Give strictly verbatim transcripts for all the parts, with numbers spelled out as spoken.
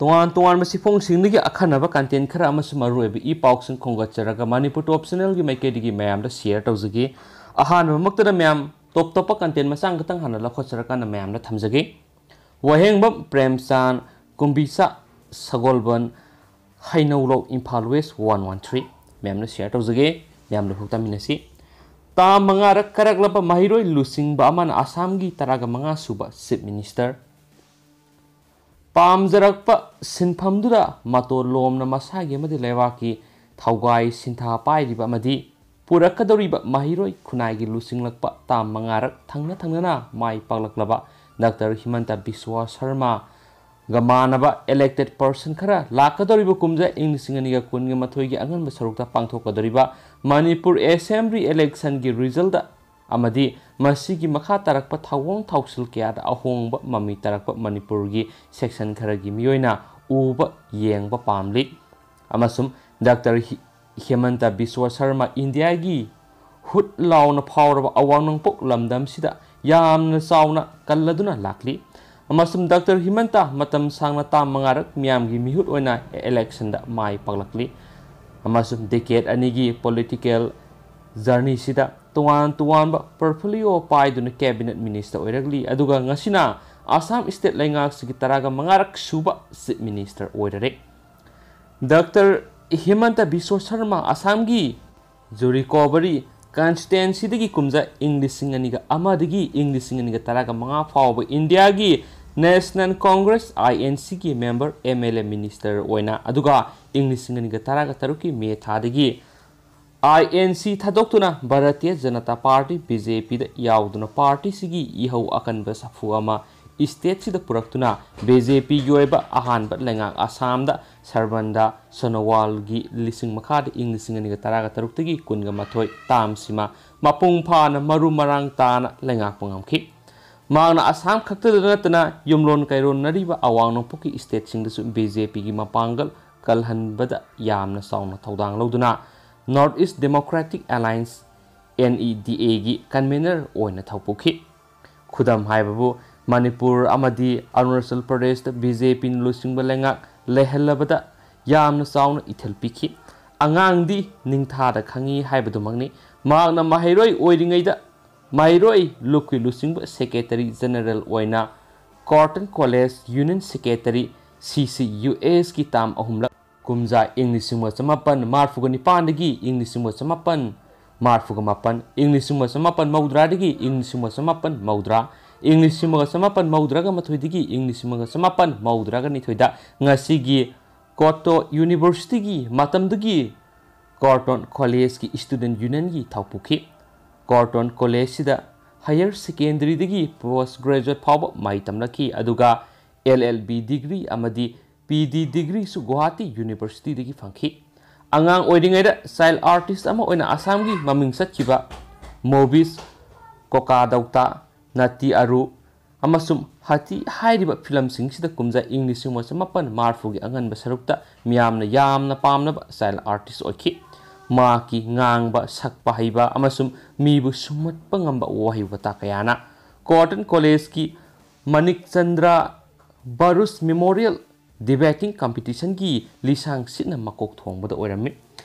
ꯇꯣꯉꯥꯟ ꯇꯣꯉꯥꯟꯕ ꯁꯤꯐꯣꯡꯁꯤꯡꯗꯒꯤ ꯑꯈꯟꯅꯕ content ꯈꯔ ꯑꯃꯁꯨꯡ ꯃꯔꯨꯑꯣꯏꯕ ꯏ ꯄꯥꯎꯁꯤꯡ ꯈꯣꯝꯒꯠꯆꯔꯒ ꯃꯅꯤꯄꯨꯔ ꯇꯣꯞ ꯆꯦꯅꯦꯜꯒꯤ ꯃꯥꯏꯀꯩꯗꯒꯤ ꯃꯌꯥꯝꯗ share ꯇꯧꯖꯒꯦ꯫ ꯑꯍꯥꯟꯕꯃꯛꯇꯗ ꯃꯌꯥꯝ ꯇꯣꯞ ꯇꯣꯞꯄ content ꯃꯆꯥ ꯈꯛꯇꯪ ꯍꯥꯟꯅ ꯂꯧꯈꯠꯆꯔꯀꯥꯟꯗ ꯃꯌꯥꯝꯗ ꯊꯝꯖꯒꯦ꯫ ꯋꯥꯍꯦꯡꯕꯝ ꯄ꯭ꯔꯦꯝꯆꯥꯟ, ꯀꯨꯝꯕꯤꯆꯥ ꯁꯒꯣꯜꯕꯟ, ꯍꯩꯅꯧꯂꯧ, Imphal West one one three꯫ ꯃꯌꯥꯝꯅ share ꯇꯧꯖꯒꯦ꯫ ꯃꯌꯥꯝ ꯂꯣꯏꯐꯥꯎ ꯇꯥꯃꯤꯟꯅꯁꯤ꯫ ꯇꯥꯝ ꯃꯉꯥꯔꯛ ꯀꯥꯔꯛꯂꯕ ꯃꯍꯩꯔꯣꯏ ꯂꯨꯆꯤꯡꯕ ꯑꯃꯅ ꯑꯁꯥꯝꯒꯤ ꯇꯔꯥꯒ ꯃꯉꯥ ꯁꯨꯕ Chief Minister꯫ ꯄꯥꯝꯖꯔꯛꯄ ꯁꯤꯟꯐꯝꯗꯨꯗ ꯃꯇꯣꯜ ꯂꯣꯝꯅ ꯃꯁꯥꯒꯤ ꯑꯃꯗꯤ ꯂꯩꯕꯥꯛꯀꯤ ꯊꯧꯒꯥꯏ ꯁꯤꯟꯊꯥ ꯄꯥꯏꯔꯤꯕ ꯑꯃꯗꯤ ꯄꯨꯔꯛꯀꯗꯧꯔꯤꯕ ꯃꯍꯩꯔꯣꯏ ꯈꯨꯟꯅꯥꯏꯒꯤ ꯂꯨꯆꯤꯡꯂꯛꯄ ꯇꯥꯝ ꯃꯉꯥꯔꯛ ꯊꯪꯅ ꯊꯪꯅꯅ ꯃꯥꯏ ꯄꯥꯛꯂꯛꯂꯕ ꯗꯥꯛꯇꯔ ꯍꯤꯃꯟꯇ ꯕꯤꯁ꯭ꯋ ꯁꯔꯃꯥꯒ ꯃꯥꯟꯅꯕ elected person ꯈꯔ ꯂꯥꯛꯀꯗꯧꯔꯤꯕ ꯀꯨꯝꯖꯥ ꯏꯪ ꯂꯤꯁꯤꯡ ꯑꯅꯤꯒ ꯀꯨꯟꯒ ꯃꯥꯊꯣꯏꯒꯤ ꯑꯉꯟꯕ ꯁꯔꯨꯛꯇ ꯄꯥꯡꯊꯣꯛꯀꯗꯧꯔꯤꯕ ꯃꯅꯤꯄꯨꯔ Assembly election ꯒꯤ result ꯑꯃꯗꯤ ꯃꯁꯤꯒꯤ ꯃꯈꯥ ꯇꯥꯔꯛꯄ ꯊꯧꯑꯣꯡ ꯊꯧꯁꯤꯜ ꯀꯌꯥꯗ ꯑꯍꯣꯡꯕ ꯃꯃꯤ ꯇꯥꯔꯛꯄ ꯃꯅꯤꯄꯨꯔꯒꯤ section ꯈꯔꯒꯤ ꯃꯤꯑꯣꯏꯅ ꯎꯕ ꯌꯦꯡꯕ ꯄꯥꯝꯂꯤ꯫ ꯑꯃꯁꯨꯡ ꯗꯥꯛꯇꯔ ꯍꯤ-, ꯍꯤꯃꯟꯇ ꯕꯤꯁ꯭ꯋ ꯁꯔꯃ ꯏꯟꯗꯤꯌꯥꯒꯤ ꯍꯨꯠ ꯂꯥꯎꯅ ꯐꯥꯎꯔꯕ ꯑꯋꯥꯡ ꯅꯣꯡꯄꯣꯛ ꯂꯝꯗꯝꯁꯤꯗ ꯌꯥꯝꯅ ꯆꯥꯎꯅ ꯀꯜꯂꯗꯨꯅ ꯂꯥꯛꯂꯤ꯫ ꯑꯃꯁꯨꯡ ꯗꯥꯛꯇꯔ ꯍꯤꯃꯟꯇ ꯃꯇꯝ ꯁꯥꯡꯅ ꯇꯥꯝ ꯃꯉꯥꯔꯛ ꯃꯤꯌꯥꯝꯒꯤ ꯃꯤꯍꯨꯠ ꯑꯣꯏꯅ election ꯗ ꯃꯥꯏ ꯄꯥꯛꯂꯛꯂꯤ꯫ ꯑꯃꯁꯨꯡ decade ꯑꯅꯤꯒꯤ political journey ꯁꯤꯗ ꯇꯣꯉꯥꯟ ꯇꯣꯉꯥꯟꯕ portfolio ꯄꯥꯏꯗꯨꯅ cabinet minister ꯑꯣꯏꯔꯛꯂꯤ, ꯑꯗꯨꯒ ꯉꯁꯤꯅ ꯑꯁꯥꯝ state ꯂꯩꯉꯥꯛꯁꯤꯒꯤ ꯇꯔꯥꯒ ꯃꯉꯥꯔꯛ ꯁꯨꯕ Chief Minister ꯑꯣꯏꯔꯔꯦ꯫ Doctor ꯍꯤꯃꯟꯇ Visva Sharma ꯑꯁꯥꯝꯒꯤ ꯖꯨꯔꯤꯀꯣꯕꯔꯤ constituency ꯗꯒꯤ ꯀꯨꯝꯖꯥ ꯏꯪ ꯂꯤꯁꯤꯡ ꯑꯅꯤꯒ ꯑꯃꯗꯒꯤ ꯏꯪ ꯂꯤꯁꯤꯡ ꯑꯅꯤꯒ ꯇꯔꯥꯒ ꯃꯉꯥ ꯐꯥꯎꯕ ꯏꯟꯗꯤꯌꯥꯒꯤ National Congress, I N C, ꯒꯤ member, M L A, minister ꯑꯣꯏꯅ, ꯑꯗꯨꯒ ꯏꯪ ꯂꯤꯁꯤꯡ ꯑꯅꯤꯒ ꯇꯔꯥꯒ ꯇꯔꯨꯛꯀꯤ ꯃꯦ ꯊꯥꯗꯒꯤ I N C ꯊꯥꯗꯣꯛꯇꯨꯅ Bharatiya Janata party, B J P, ꯗ ꯌꯥꯎꯗꯨꯅ ꯄꯥꯔꯇꯤꯁꯤꯒꯤ ꯏꯍꯧ ꯑꯀꯟꯕ ꯁꯥꯐꯨ ꯑꯃ state ꯁꯤꯗ ꯄꯨꯔꯛꯇꯨꯅ B J P ꯒꯤ ꯑꯣꯏꯕ ꯑꯍꯥꯟꯕ ꯂꯩꯉꯥꯛ ꯑꯁꯥꯝꯗ ꯁꯔꯕꯥꯅꯟꯗ ꯁꯣꯅꯣꯋꯥꯜꯒꯤ ꯂꯤꯁꯤꯡ ꯃꯈꯥꯗ ꯏꯪ ꯂꯤꯁꯤꯡ ꯑꯅꯤꯒ ꯇꯔꯥꯒ ꯇꯔꯨꯛꯇꯒꯤ ꯀꯨꯟꯒ ꯃꯥꯊꯣꯏ ꯇꯥꯝꯁꯤꯃ ꯃꯄꯨꯡ ꯐꯥꯅ ꯃꯔꯨ ꯃꯔꯥꯡ ꯇꯥꯅ ꯂꯩꯉꯥꯛꯄ ꯉꯝꯈꯤ꯫ ꯃꯍꯥꯛꯅ ꯑꯁꯥꯝ ꯈꯛꯇꯗ ꯅꯠꯇꯅ ꯌꯨꯝꯂꯣꯟ ꯀꯩꯔꯣꯟꯅꯔꯤꯕ ꯑꯋꯥꯡ ꯅꯣꯡꯄꯣꯛꯀꯤ state ꯁꯤꯡꯗꯁꯨ B J P ꯒꯤ ꯃꯄꯥꯡꯒꯜ ꯀꯜꯍꯟꯕꯗ ꯌꯥꯝꯅ ꯆꯥꯎꯅ ꯊꯧꯗꯥꯡ ꯂꯧꯗꯨꯅ North East Democratic Alliance, N E D A, ꯒꯤ convener ꯑꯣꯏꯅ ꯊꯧꯄꯨꯈꯤ꯫ ꯈꯨꯗꯝ ꯍꯥꯏꯕꯕꯨ ꯃꯅꯤꯄꯨꯔ ꯑꯃꯗꯤ ꯑꯔꯨꯅꯥꯆꯜ ꯄ꯭ꯔꯗꯦꯁꯇ ꯕꯤ ꯖꯦ ꯄꯤꯅ ꯂꯨꯆꯤꯡꯕ ꯂꯩꯉꯥꯛ ꯂꯩꯍꯜꯂꯕꯗ ꯌꯥꯝꯅ ꯆꯥꯎꯅ ꯏꯊꯤꯜ ꯄꯤꯈꯤ꯫ ꯑꯉꯥꯡꯗꯤ ꯅꯤꯡꯊꯥꯗ ꯈꯪꯉꯤ ꯍꯥꯏꯕꯗꯨꯃꯛꯅꯤ꯫ ꯃꯍꯥꯛꯅ ꯃꯍꯩꯔꯣꯏ ꯑꯣꯏꯔꯤꯉꯩꯗ ꯃꯍꯩꯔꯣꯏ ꯂꯨꯞꯀꯤ ꯂꯨꯆꯤꯡꯕ ꯁꯦꯀ꯭ꯔꯦꯇꯔꯤ ꯖꯦꯅꯔꯦꯜ ꯑꯣꯏꯅ ꯀꯣꯔꯇꯟ ꯀꯣꯂꯦꯖ ꯌꯨꯅꯤꯌꯟ ꯁꯦꯀ꯭ꯔꯦꯇꯔꯤ, ꯁꯤ ꯁꯤ ꯌꯨ ꯑꯦꯁꯀꯤ ꯇꯥꯝ ꯑꯍꯨꯝꯂꯛ, ꯀꯨꯝꯖꯥ ꯏꯪ ꯂꯤꯁꯤꯡ ꯑꯃ ꯆꯃꯥꯄꯟ ꯃꯔꯐꯨꯒ ꯅꯤꯄꯥꯟꯗꯒꯤ ꯏꯪ ꯂꯤꯁꯤꯡ ꯑꯃ ꯆꯃꯥꯄꯟ ꯃꯔꯐꯨꯒ ꯃꯥꯄꯟ, ꯏꯪ ꯂꯤꯁꯤꯡ ꯑꯃ ꯆꯃꯥꯄꯟ ꯃꯧꯗ꯭ꯔꯥꯗꯒꯤ ꯏꯪ ꯂꯤꯁꯤꯡ ꯑꯃ ꯆꯃꯥꯄꯟ ꯃꯧꯗ꯭ꯔꯥ, ꯏꯪ ꯂꯤꯁꯤꯡ ꯑꯃ ꯆꯃꯥꯄꯟ ꯃꯧꯗ꯭ꯔꯥꯒ ꯃꯥꯊꯣꯏꯗꯒꯤ ꯏꯪ ꯂꯤꯁꯤꯡ ꯑꯃ ꯆꯃꯥꯄꯟ ꯃꯧꯗ꯭ꯔꯥꯒ ꯅꯤꯊꯣꯏꯗ ꯉꯁꯤꯒꯤ ꯀꯣꯇꯣ ꯌꯨꯅꯤꯚꯔꯁꯤꯇꯤꯒꯤ ꯃꯇꯝꯗꯨꯒꯤ ꯀꯣꯔꯇꯣꯟ ꯀꯣꯂꯦꯖꯀꯤ ꯁ꯭ꯇꯨꯗꯦꯟꯠ ꯌꯨꯅꯤꯌꯟꯒꯤ ꯊꯧ ꯄꯨꯈꯤ꯫ ꯀꯣꯔꯇꯣꯟ ꯀꯣꯂꯦꯖꯁꯤꯗ ꯍꯥꯌꯔ ꯁꯦꯀꯦꯟꯗꯔꯤꯗꯒꯤ ꯄꯣꯁ ꯒ꯭ꯔꯦꯖꯨꯑꯦꯠ ꯐꯥꯎꯕ ꯃꯍꯩ ꯇꯝꯂꯛꯈꯤ, ꯑꯗꯨꯒ ꯑꯦꯜ ꯑꯦꯜ ꯕꯤ ꯗꯤꯒ꯭ꯔꯤ ꯑꯃꯗꯤ ꯄꯤ ꯗꯤ ꯗꯤꯒ꯭ꯔꯤꯁꯨ ꯒꯨꯋꯥꯍꯥꯇꯤ ꯌꯨꯅꯤꯚꯔꯁꯤꯇꯤꯗꯒꯤ ꯐꯪꯈꯤ꯫ ꯑꯉꯥꯡ ꯑꯣꯏꯔꯤꯉꯩꯗ ꯆꯥꯏꯜ ꯑꯥꯔꯇꯤꯁ ꯑꯃ ꯑꯣꯏꯅ ꯑꯁꯥꯝꯒꯤ ꯃꯃꯤꯡ ꯆꯠꯈꯤꯕ ꯃꯨꯚꯤꯁ ꯀꯣꯀꯥ ꯗꯧꯇꯥ, ꯅꯥꯇꯤ ꯑꯔꯨ ꯑꯃꯁꯨꯡ ꯍꯥꯇꯤ ꯍꯥꯏꯔꯤꯕ ꯐꯤꯂꯝꯁꯤꯡꯁꯤꯗ ꯀꯨꯝꯖꯥ ꯏꯪ ꯂꯤꯁꯤꯡ ꯑꯃ ꯆꯃꯥꯄꯟ ꯃꯔꯐꯨꯒꯤ ꯑꯉꯟꯕ ꯁꯔꯨꯛꯇ ꯃꯤꯌꯥꯝꯅ ꯌꯥꯝꯅ ꯄꯥꯝꯅꯕ ꯆꯥꯏꯜ ꯑꯥꯔꯇꯤꯁ ꯑꯣꯏꯈꯤ꯫ ꯃꯍꯥꯛꯀꯤ ꯉꯥꯡꯕ, ꯁꯛꯄ ꯍꯩꯕ ꯑꯃꯁꯨꯡ ꯃꯤꯕꯨ ꯁꯨꯝꯍꯠꯄ ꯉꯝꯕ ꯋꯥꯍꯩ ꯋꯥꯇꯥ ꯀꯌꯥꯅ ꯀꯣꯔꯇꯟ ꯀꯣꯂꯦꯖꯀꯤ ꯃꯅꯤꯛ ꯆꯟꯗ꯭ꯔ ꯕꯔꯨꯁ ꯃꯦꯃꯣꯔꯤꯌꯦꯜ ꯗꯤꯕꯦꯇꯤꯡ ꯀꯝꯄꯤꯇꯤꯁꯟꯒꯤ ꯂꯤꯁꯥꯡ ꯁꯤꯠꯅ ꯃꯀꯣꯛ ꯊꯣꯡꯕꯗ ꯑꯣꯏꯔꯝꯃꯤ꯫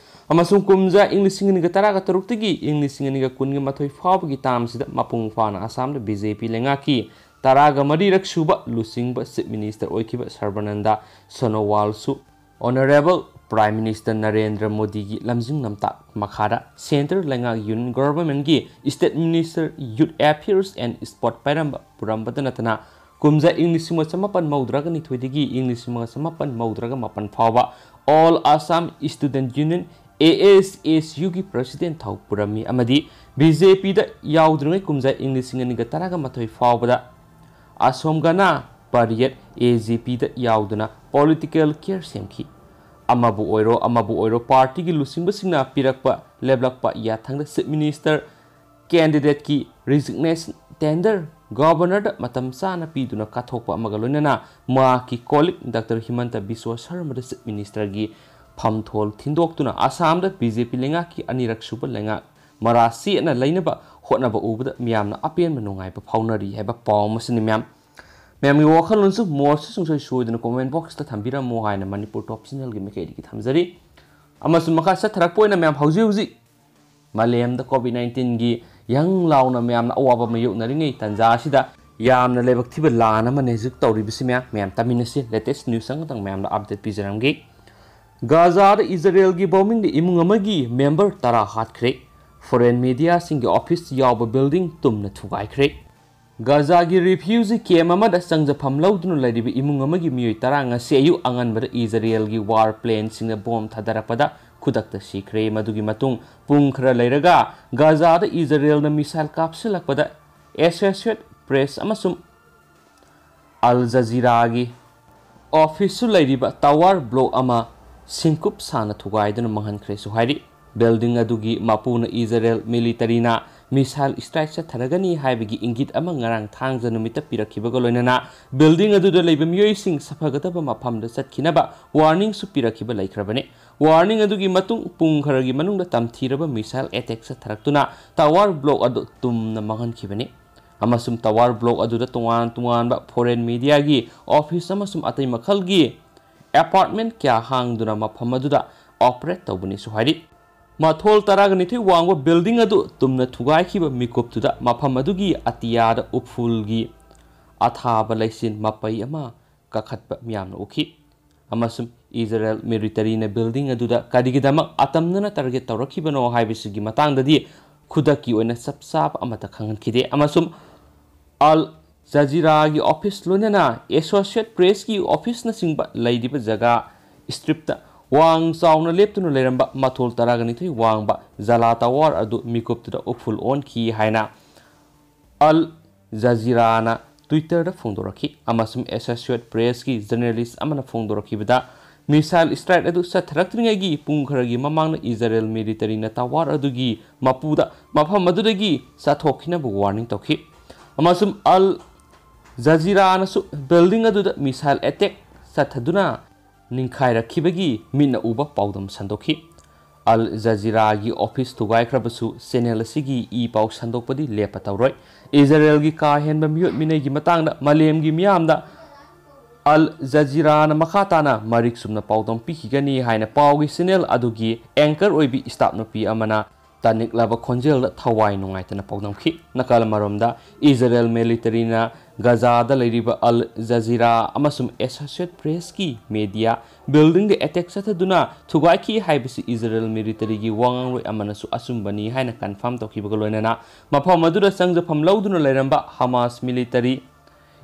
ꯑꯃꯁꯨꯡ ꯀꯨꯝꯖꯥ ꯏꯪ ꯂꯤꯁꯤꯡ ꯑꯅꯤꯒ ꯇꯔꯥꯒ ꯇꯔꯨꯛꯇꯒꯤ ꯏꯪ ꯂꯤꯁꯤꯡ ꯑꯅꯤꯒ ꯀꯨꯟꯒ ꯃꯥꯊꯣꯏ ꯐꯥꯎꯕꯒꯤ ꯇꯥꯝꯁꯤꯗ ꯃꯄꯨꯡ ꯐꯥꯅ ꯑꯁꯥꯝꯗ ꯕꯤ ꯖꯦ ꯄꯤ ꯂꯩꯉꯥꯛꯀꯤ ꯇꯔꯥꯒ ꯃꯔꯤꯔꯛ ꯁꯨꯕ ꯂꯨꯆꯤꯡꯕ ꯆꯤꯐ ꯃꯤꯅꯤꯁꯇꯔ ꯑꯣꯏꯈꯤꯕ ꯁꯔꯕꯥꯅꯟꯗ ꯁꯣꯅꯣꯋꯥꯜꯁꯨ ꯑꯣꯅꯔꯦꯕꯜ ꯄ꯭ꯔꯥꯏꯝ ꯃꯤꯅꯤꯁꯇꯔ ꯅꯔꯦꯟꯗ꯭ꯔ ꯃꯣꯗꯤꯒꯤ ꯂꯝꯖꯤꯡ ꯂꯝꯇꯥꯛ ꯃꯈꯥꯗ ꯁꯦꯟꯇ꯭ꯔꯦꯜ ꯂꯩꯉꯥꯛ ꯌꯨꯅꯤꯌꯟ ꯒꯣꯚꯔꯟꯃꯦꯟꯠꯀꯤ state minister youth affairs and sport ꯄꯥꯏꯔꯝꯕ ꯄꯨꯔꯝꯕꯗ ꯅꯠꯇꯅ ꯀꯨꯝꯖꯥ ꯏꯪ ꯂꯤꯁꯤꯡ ꯑꯃ ꯆꯃꯥꯄꯟ ꯃꯧꯗ꯭ꯔꯥꯒ ꯅꯤꯊꯣꯏꯗꯒꯤ ꯏꯪ ꯂꯤꯁꯤꯡ ꯑꯃ ꯆꯃꯥꯄꯟ ꯃꯧꯗ꯭ꯔꯥꯒ ꯃꯥꯄꯟ ꯐꯥꯎꯕ All Assam Student Union, A A S S U, ꯒꯤ ꯄ꯭ꯔꯁꯤꯗꯦꯟꯠ ꯊꯧ ꯄꯨꯔꯝꯃꯤ ꯑꯃꯗꯤ ꯕꯤ ꯖꯦ ꯄꯤꯗ ꯌꯥꯎꯗ꯭ꯔꯤꯉꯩ ꯀꯨꯝꯖꯥ ꯏꯪ ꯂꯤꯁꯤꯡ ꯑꯅꯤꯒ ꯇꯔꯥꯒ ꯃꯥꯊꯣꯏ ꯐꯥꯎꯕꯗ ꯑꯁꯣꯝꯒꯅꯥ ꯄꯔꯤꯌꯠ, ꯑꯦ ꯖꯤ ꯄꯤꯗ ꯌꯥꯎꯗꯨꯅ ꯄꯣꯂꯤꯇꯤꯀꯦꯜ ꯀꯦꯔꯤꯌꯔ ꯁꯦꯝꯈꯤ꯫ ꯑꯃꯕꯨ ꯑꯣꯏꯔꯣ ꯑꯃꯕꯨ ꯑꯣꯏꯔꯣ ꯄꯥꯔꯇꯤꯒꯤ ꯂꯨꯆꯤꯡꯕꯁꯤꯡꯅ ꯄꯤꯔꯛꯄ ꯂꯦꯞꯂꯛꯄ ꯌꯥꯊꯪꯗ ꯆꯤꯐ ꯃꯤꯅꯤꯁꯇꯔ ꯀꯦꯟꯗꯤꯗꯦꯠꯀꯤ ꯔꯤꯖꯤꯒꯅꯦꯁꯟ ꯇꯦꯟꯗꯔ ꯒꯕꯔꯅꯔꯗ ꯃꯇꯝ ꯆꯥꯅ ꯄꯤꯗꯨꯅ ꯀꯠꯊꯣꯛꯄ ꯑꯃꯒ ꯂꯣꯏꯅꯅ ꯃꯍꯥꯛꯀꯤ ꯀꯣꯂꯤꯛ ꯗꯥꯛꯇꯔ ꯍꯤꯃꯟꯇ ꯕꯤꯁ꯭ꯋ ꯁꯔꯃꯗ ꯆꯤꯐ ꯃꯤꯅꯤꯁꯇꯔꯒꯤ ꯐꯝꯊꯣꯜ ꯊꯤꯟꯗꯣꯛꯇꯨꯅ ꯑꯁꯥꯝꯗ ꯕꯤ ꯖꯦ ꯄꯤ ꯂꯩꯉꯥꯛꯀꯤ ꯑꯅꯤꯔꯛ ꯁꯨꯕ ꯂꯩꯉꯥꯛ ꯃꯔꯥ ꯁꯦꯠꯅ ꯂꯩꯅꯕ ꯍꯣꯠꯅꯕ ꯎꯕꯗ ꯃꯤꯌꯥꯝꯅ ꯑꯄꯦꯟꯕ ꯅꯨꯡꯉꯥꯏꯕ ꯐꯥꯎꯅꯔꯤ ꯍꯥꯏꯕ ꯄꯥꯎ ꯑꯃꯁꯤꯅꯤ, ꯃꯌꯥꯝ꯫ ꯃꯌꯥꯝꯒꯤ ꯋꯥꯈꯜꯂꯣꯟꯁꯨ ꯃꯣꯠꯁꯨ ꯁꯨꯡꯁꯣꯏ ꯁꯣꯏꯗꯅ comment boxꯇ ꯊꯝꯕꯤꯔꯝꯃꯨ ꯍꯥꯏꯅ ꯃꯅꯤꯄꯨꯔ ꯇꯣꯞ ꯆꯦꯅꯦꯜꯒꯤ ꯃꯥꯏꯀꯩꯗꯒꯤ ꯊꯝꯖꯔꯤ꯫ ꯑꯃꯁꯨꯡ ꯃꯈꯥ ꯆꯠꯊꯔꯛꯄ ꯑꯣꯏꯅ, ꯃꯌꯥꯝ, ꯍꯧꯖꯤꯛ ꯍꯧꯖꯤꯛ ꯃꯥꯂꯦꯝꯗ COVID nineteenꯒꯤ ꯌꯪ ꯂꯥꯎꯅ ꯃꯌꯥꯝꯅ ꯑꯋꯥꯕ ꯃꯥꯌꯣꯛꯅꯔꯤꯉꯩ ꯇꯥꯟꯖꯥ ꯑꯁꯤꯗ ꯌꯥꯝꯅ ꯂꯥꯏꯕꯛ ꯊꯤꯕ ꯂꯥꯟ ꯑꯃꯅ ꯍꯧꯖꯤꯛ ꯇꯧꯔꯤꯕꯁꯤ, ꯃꯌꯥꯝ, ꯃꯌꯥꯝ ꯇꯥꯃꯤꯟꯅꯁꯤ꯫ Latest news ꯑꯃꯇꯪ ꯃꯌꯥꯝꯗ update ꯄꯤꯖꯔꯝꯒꯦ꯫ ꯒꯥꯖꯥꯗ ꯏꯖꯔꯦꯜꯒꯤ bombingꯗ ꯏꯃꯨꯡ ꯑꯃꯒꯤ member ꯇꯔꯥ ꯍꯥꯠꯈ꯭ꯔꯦ꯫ Foreign mediaꯁꯤꯡꯒꯤ office ꯌꯥꯎꯕ building ꯇꯨꯝꯅ ꯊꯨꯒꯥꯏꯈ꯭ꯔꯦ꯫ ꯒꯥꯖꯥꯒꯤ refugee camp ꯑꯃꯗ ꯆꯪꯖꯐꯝ ꯂꯧꯗꯨꯅ ꯂꯩꯔꯤꯕ ꯏꯃꯨꯡ ꯑꯃꯒꯤ ꯃꯤꯑꯣꯏ ꯇꯔꯥ ꯉꯁꯤ ꯑꯌꯨꯛ ꯑꯉꯟꯕꯗ ꯏꯖꯔꯦꯜꯒꯤ war planeꯁꯤꯡꯅ bomb ꯊꯥꯗꯔꯛꯄꯗ ꯈꯨꯗꯛꯇ ꯁꯤꯈ꯭ꯔꯦ꯫ ꯃꯗꯨꯒꯤ ꯃꯇꯨꯡ ꯄꯨꯡ ꯈꯔ ꯂꯩꯔꯒ ꯒꯥꯖꯥꯗ ꯏꯖꯔꯦꯜꯅ missile ꯀꯥꯞꯁꯤꯜꯂꯛꯄꯗ Associated Press ꯑꯃꯁꯨꯡ Al Jazeeraꯒꯤ officeꯁꯨ ꯂꯩꯔꯤꯕ tower block ꯑꯃ ꯁꯤꯡꯀꯨꯞ ꯁꯥꯅ ꯊꯨꯒꯥꯏꯗꯨꯅ ꯃꯥꯡꯍꯟꯈ꯭ꯔꯦꯁꯨ ꯍꯥꯏꯔꯤ꯫ Building ꯑꯗꯨꯒꯤ ꯃꯄꯨꯅ ꯏꯖꯔꯦꯜ militaryꯅ missile strike ꯆꯠꯊꯔꯒꯅꯤ ꯍꯥꯏꯕꯒꯤ ꯏꯪꯒꯤꯠ ꯑꯃ ꯉꯔꯥꯡ ꯊꯥꯡꯖ ꯅꯨꯃꯤꯠꯇ ꯄꯤꯔꯛꯈꯤꯕꯒ ꯂꯣꯏꯅꯅ building ꯑꯗꯨꯗ ꯂꯩꯕ ꯃꯤꯑꯣꯏꯁꯤꯡ ꯁꯥꯐꯒꯗꯕ ꯃꯐꯝꯗ ꯆꯠꯈꯤꯅꯕ warningꯁꯨ ꯄꯤꯔꯛꯈꯤꯕ ꯂꯩꯈ꯭ꯔꯕꯅꯤ꯫ Warning ꯑꯗꯨꯒꯤ ꯃꯇꯨꯡ ꯄꯨꯡ ꯈꯔꯒꯤ ꯃꯅꯨꯡꯗ ꯇꯝꯊꯤꯔꯕ missile attack ꯆꯠꯊꯔꯛꯇꯨꯅ tower block ꯑꯗꯨ ꯇꯨꯝꯅ ꯃꯥꯡꯍꯟꯈꯤꯕꯅꯤ꯫ ꯑꯃꯁꯨꯡ tower block ꯑꯗꯨꯗ ꯇꯣꯉꯥꯟ ꯇꯣꯉꯥꯟꯕ foreign mediaꯒꯤ office ꯑꯃꯁꯨꯡ ꯑꯇꯩ ꯃꯈꯜꯒꯤ apartment ꯀꯌꯥ ꯍꯥꯡꯗꯨꯅ ꯃꯐꯝ ꯑꯗꯨꯗ operate ꯇꯧꯕꯅꯤꯁꯨ ꯍꯥꯏꯔꯤ꯫ ꯃꯊꯣꯜ ꯇꯔꯥꯒ ꯅꯤꯊꯣꯏ ꯋꯥꯡꯕ building ꯑꯗꯨ ꯇꯨꯝꯅ ꯊꯨꯒꯥꯏꯈꯤꯕ ꯃꯤꯀꯨꯞꯇꯨꯗ ꯃꯐꯝ ꯑꯗꯨꯒꯤ ꯑꯇꯤꯌꯥꯗ ꯎꯐꯨꯜꯒꯤ ꯑꯊꯥꯕ ꯂꯩꯆꯤꯟ ꯃꯄꯩ ꯑꯃ ꯀꯥꯈꯠꯄ ꯃꯤꯌꯥꯝꯅ ꯎꯈꯤ꯫ ꯑꯃꯁꯨꯡ ꯏꯖꯔꯦꯜ militaryꯅ building ꯑꯗꯨꯗ ꯀꯔꯤꯒꯤꯗꯃꯛ ꯑꯇꯝꯅꯅ target ꯇꯧꯔꯛꯈꯤꯕꯅꯣ ꯍꯥꯏꯕꯁꯤꯒꯤ ꯃꯇꯥꯡꯗꯗꯤ ꯈꯨꯗꯛꯀꯤ ꯑꯣꯏꯅ ꯆꯞ ꯆꯥꯕ ꯑꯃꯠꯇ ꯈꯪꯍꯟꯈꯤꯗꯦ꯫ ꯑꯃꯁꯨꯡ Al Jazeeraꯒꯤ office, ꯂꯣꯏꯅꯅ Associated Pressꯀꯤ officeꯅꯆꯤꯡꯕ ꯂꯩꯔꯤꯕ ꯖꯒꯥ stripꯇ ꯋꯥꯡ ꯆꯥꯎꯅ ꯂꯦꯞꯇꯨꯅ ꯂꯩꯔꯝꯕ ꯃꯊꯣꯜ ꯇꯔꯥꯒ ꯅꯤꯊꯣꯏ ꯋꯥꯡꯕ ꯖꯂꯥ tower ꯑꯗꯨ ꯃꯤꯀꯨꯞꯇꯨꯗ ꯎꯐꯨꯜ ꯑꯣꯟꯈꯤ ꯍꯥꯏꯅ Al Jazeeraꯅ Twitterꯗ ꯐꯣꯡꯗꯣꯔꯛꯈꯤ꯫ ꯑꯃꯁꯨꯡ Associated Pressꯀꯤ journalist ꯑꯃꯅ ꯐꯣꯡꯗꯣꯔꯛꯈꯤꯕꯗ, missile strike ꯑꯗꯨ ꯆꯠꯊꯔꯛꯇ꯭ꯔꯤꯉꯩꯒꯤ ꯄꯨꯡ ꯈꯔꯒꯤ ꯃꯃꯥꯡꯗ ꯏꯖꯔꯦꯜ militaryꯅ tower ꯑꯗꯨꯒꯤ ꯃꯄꯨꯗ ꯃꯐꯝ ꯑꯗꯨꯗꯒꯤ ꯆꯠꯊꯣꯛꯈꯤꯅꯕ warning ꯇꯧꯈꯤ꯫ ꯑꯃꯁꯨꯡ Al Jazeeraꯅꯁꯨ building ꯑꯗꯨꯗ missile attack ꯆꯠꯊꯗꯨꯅ ꯅꯤꯡꯈꯥꯏꯔꯛꯈꯤꯕꯒꯤ ꯃꯤꯠꯅ ꯎꯕ ꯄꯥꯎꯗꯝ ꯁꯟꯗꯣꯛꯈꯤ꯫ ꯑꯜ ꯖꯖꯤꯔꯥꯒꯤ ꯑꯣꯐꯤꯁ ꯊꯨꯒꯥꯏꯈ꯭ꯔꯕꯁꯨ ꯆꯦꯅꯦꯜ ꯑꯁꯤꯒꯤ ꯏ ꯄꯥꯎ ꯁꯟꯗꯣꯛꯄꯗꯤ ꯂꯦꯞꯄ ꯇꯧꯔꯣꯏ꯫ ꯏꯖꯔꯦꯜꯒꯤ ꯀꯥ ꯍꯦꯟꯕ ꯃꯤꯑꯣꯠ ꯃꯤꯅꯩꯒꯤ ꯃꯇꯥꯡꯗ ꯃꯥꯂꯦꯝꯒꯤ ꯃꯤꯌꯥꯝꯗ ꯑꯜ ꯖꯖꯤꯔꯥꯅ ꯃꯈꯥ ꯇꯥꯅ ꯃꯔꯤꯛ ꯆꯨꯝꯅ ꯄꯥꯎꯗꯝ ꯄꯤꯈꯤꯒꯅꯤ ꯍꯥꯏꯅ ꯄꯥꯎꯒꯤ ꯆꯦꯅꯦꯜ ꯑꯗꯨꯒꯤ ꯑꯦꯡꯀꯔ ꯑꯣꯏꯕꯤ ꯁ꯭ꯇꯥꯐ ꯅꯨꯄꯤ ꯑꯃꯅ ꯇꯥꯅꯤꯡꯂꯕ ꯈꯣꯟꯖꯦꯜꯗ ꯊꯋꯥꯏ ꯅꯨꯡꯉꯥꯏꯇꯅ ꯄꯥꯎꯗꯝꯈꯤ꯫ ꯅꯥꯀꯜ ꯑꯃꯔꯣꯝꯗ, ꯏꯖꯔꯦꯜ ꯃꯤꯂꯤꯇꯔꯤꯅ ꯒꯖꯥꯗ ꯂꯩꯔꯤꯕ ꯑꯜ ꯖꯖꯤꯔꯥ ꯑꯃꯁꯨꯡ ꯑꯦꯁꯣꯁꯤꯌꯦꯠ ꯄ꯭ꯔꯦꯁꯀꯤ ꯃꯦꯗꯤꯌꯥ ꯕꯤꯜꯗꯤꯡꯗ ꯑꯦꯇꯦꯛ ꯆꯠꯊꯗꯨꯅ ꯊꯨꯒꯥꯏꯈꯤ ꯍꯥꯏꯕꯁꯤ ꯏꯖꯔꯦꯜ ꯃꯤꯂꯤꯇꯔꯤꯒꯤ ꯋꯥꯉꯥꯡꯂꯣꯏ ꯑꯃꯅꯁꯨ ꯑꯆꯨꯝꯕꯅꯤ ꯍꯥꯏꯅ ꯀꯟꯐꯥꯔꯝ ꯇꯧꯈꯤꯕꯒ ꯂꯣꯏꯅꯅ ꯃꯐꯝ ꯑꯗꯨꯗ ꯆꯪꯖꯐꯝ ꯂꯧꯗꯨꯅ ꯂꯩꯔꯝꯕ ꯍꯃꯥꯁ ꯃꯤꯂꯤꯇꯔꯤ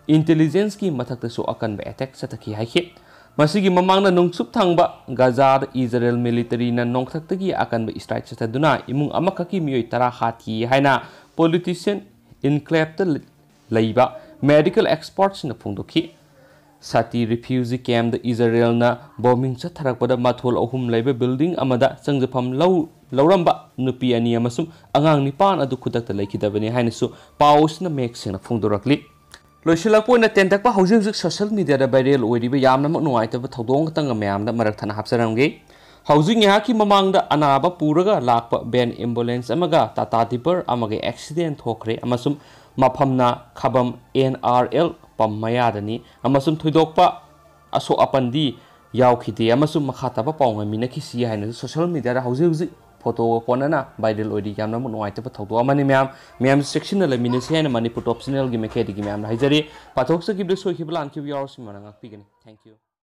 ꯏꯟꯇꯦꯂꯤꯖꯦꯟꯁꯀꯤ ꯃꯊꯛꯇꯁꯨ ꯑꯀꯟꯕ ꯑꯦꯇꯦꯛ ꯆꯠꯊꯈꯤ ꯍꯥꯏꯈꯤ꯫ ꯃꯁꯤꯒꯤ ꯃꯃꯥꯡꯗ ꯅꯣꯡꯆꯨꯞ ꯊꯪꯕ ꯒꯖꯥꯗ ꯏꯖꯔꯦꯜ ꯃꯤꯂꯤꯇꯔꯤꯅ ꯅꯣꯡꯊꯛꯇꯒꯤ ꯑꯀꯟꯕ ꯏꯁꯇ꯭ꯔꯥꯏꯛ ꯆꯠꯊꯗꯨꯅ ꯏꯃꯨꯡ ꯑꯃꯈꯛꯀꯤ ꯃꯤꯑꯣꯏ ꯇꯔꯥ ꯍꯥꯠꯈꯤ ꯍꯥꯏꯅ ꯄꯣꯂꯤꯇꯤꯁꯤꯌꯟ ꯏꯟꯀ꯭ꯂꯦꯞꯇ ꯂꯩꯕ ꯃꯦꯗꯤꯀꯦꯜ ꯑꯦꯛꯁꯄꯔꯠꯁꯤꯡꯅ ꯐꯣꯡꯗꯣꯛꯈꯤ꯫ ꯁꯥꯇꯤ ꯔꯤꯐ꯭ꯌꯨꯖꯤ ꯀꯦꯝꯗ ꯏꯖꯔꯦꯜꯅ ꯕꯣꯝꯕꯤꯡ ꯆꯠꯊꯔꯛꯄꯗ ꯃꯊꯣꯜ ꯑꯍꯨꯝ ꯂꯩꯕ ꯕꯤꯜꯗꯤꯡ ꯑꯃꯗ ꯆꯪꯖꯐꯝ ꯂꯧ ꯂꯧꯔꯝꯕ ꯅꯨꯄꯤ ꯑꯅꯤ ꯑꯃꯁꯨꯡ ꯑꯉꯥꯡ ꯅꯤꯄꯥꯟ ꯑꯗꯨ ꯈꯨꯗꯛꯇ ꯂꯩꯈꯤꯗꯕꯅꯤ ꯍꯥꯏꯅꯁꯨ ꯄꯥꯎ ꯑꯁꯤꯅ ꯃꯌꯦꯛ ꯁꯦꯡꯅ ꯐꯣꯡꯗꯣꯔꯛꯂꯤ꯫ ꯂꯣꯏꯁꯤꯜꯂꯛꯄ ꯑꯣꯏꯅ, ꯇꯦꯟꯇꯛꯄ ꯍꯧꯖꯤꯛ ꯍꯧꯖꯤꯛ ꯁꯣꯁꯤꯌꯦꯜ ꯃꯤꯗꯤꯌꯥꯗ ꯚꯥꯏꯔꯦꯜ ꯑꯣꯏꯔꯤꯕ ꯌꯥꯝꯅꯃꯛ ꯅꯨꯡꯉꯥꯏꯇꯕ ꯊꯧꯗꯣꯛ ꯑꯃꯈꯛꯇꯪꯒ ꯃꯌꯥꯝꯗ ꯃꯔꯛ ꯊꯠꯅ ꯍꯥꯞꯆꯔꯝꯒꯦ꯫ ꯍꯧꯖꯤꯛ ꯉꯥꯏꯍꯥꯛꯀꯤ ꯃꯃꯥꯡꯗ ꯑꯅꯥꯕ ꯄꯨꯔꯒ ꯂꯥꯛꯄ ꯚꯦꯟ ꯑꯦꯝꯕꯨꯂꯦꯟꯁ ꯑꯃꯒ ꯇꯥꯇꯥ ꯇꯤꯄꯔ ꯑꯃꯒ ꯑꯦꯛꯁꯤꯗꯦꯟ ꯊꯣꯛꯈ꯭ꯔꯦ ꯑꯃꯁꯨꯡ ꯃꯐꯝꯅ ꯈꯥꯕꯝ ꯑꯦꯟ ꯑꯥꯔ ꯑꯦꯜ ꯄꯝ ꯃꯌꯥꯗꯅꯤ ꯑꯃꯁꯨꯡ ꯊꯣꯏꯗꯣꯛꯄ ꯑꯁꯣꯛ ꯑꯄꯟꯗꯤ ꯌꯥꯎꯈꯤꯗꯦ ꯑꯃꯁꯨꯡ ꯃꯈꯥ ꯇꯥꯕ ꯄꯥꯎ ꯉꯥꯏꯃꯤꯟꯅꯈꯤꯁꯤ ꯍꯥꯏꯅꯁꯨ ꯁꯣꯁꯤꯌꯦꯜ ꯃꯤꯗꯤꯌꯥꯗ ꯍꯧꯖꯤꯛ ꯍꯧꯖꯤꯛ ꯐꯣꯇꯣꯒ ꯀꯣꯟꯅꯅ ꯚꯥꯏꯔꯦꯜ ꯑꯣꯏꯔꯤ꯫ ꯌꯥꯝꯅꯃꯛ ꯅꯨꯡꯉꯥꯏꯇꯕ ꯊꯧꯗꯣꯛ ꯑꯃꯅꯤ꯫ ꯃꯌꯥꯝ, ꯃꯌꯥꯝꯁꯨ ꯆꯦꯛꯁꯤꯟꯅ ꯂꯩꯃꯤꯟꯅꯁꯤ ꯍꯥꯏꯅ ꯃꯅꯤꯄꯨꯔ ꯇꯣꯞ ꯆꯦꯅꯦꯜꯒꯤ ꯃꯥꯏꯀꯩꯗꯒꯤ ꯃꯌꯥꯝꯗ ꯍꯥꯏꯖꯔꯤ꯫ ꯄꯥꯊꯣꯛꯆꯈꯤꯕꯗ ꯁꯣꯏꯈꯤꯕ ꯂꯥꯟꯈꯤꯕ ꯌꯥꯎꯔꯁꯨ ꯃꯌꯥꯝꯅ ꯉꯥꯛꯄꯤꯒꯅꯤ꯫ Thank you꯫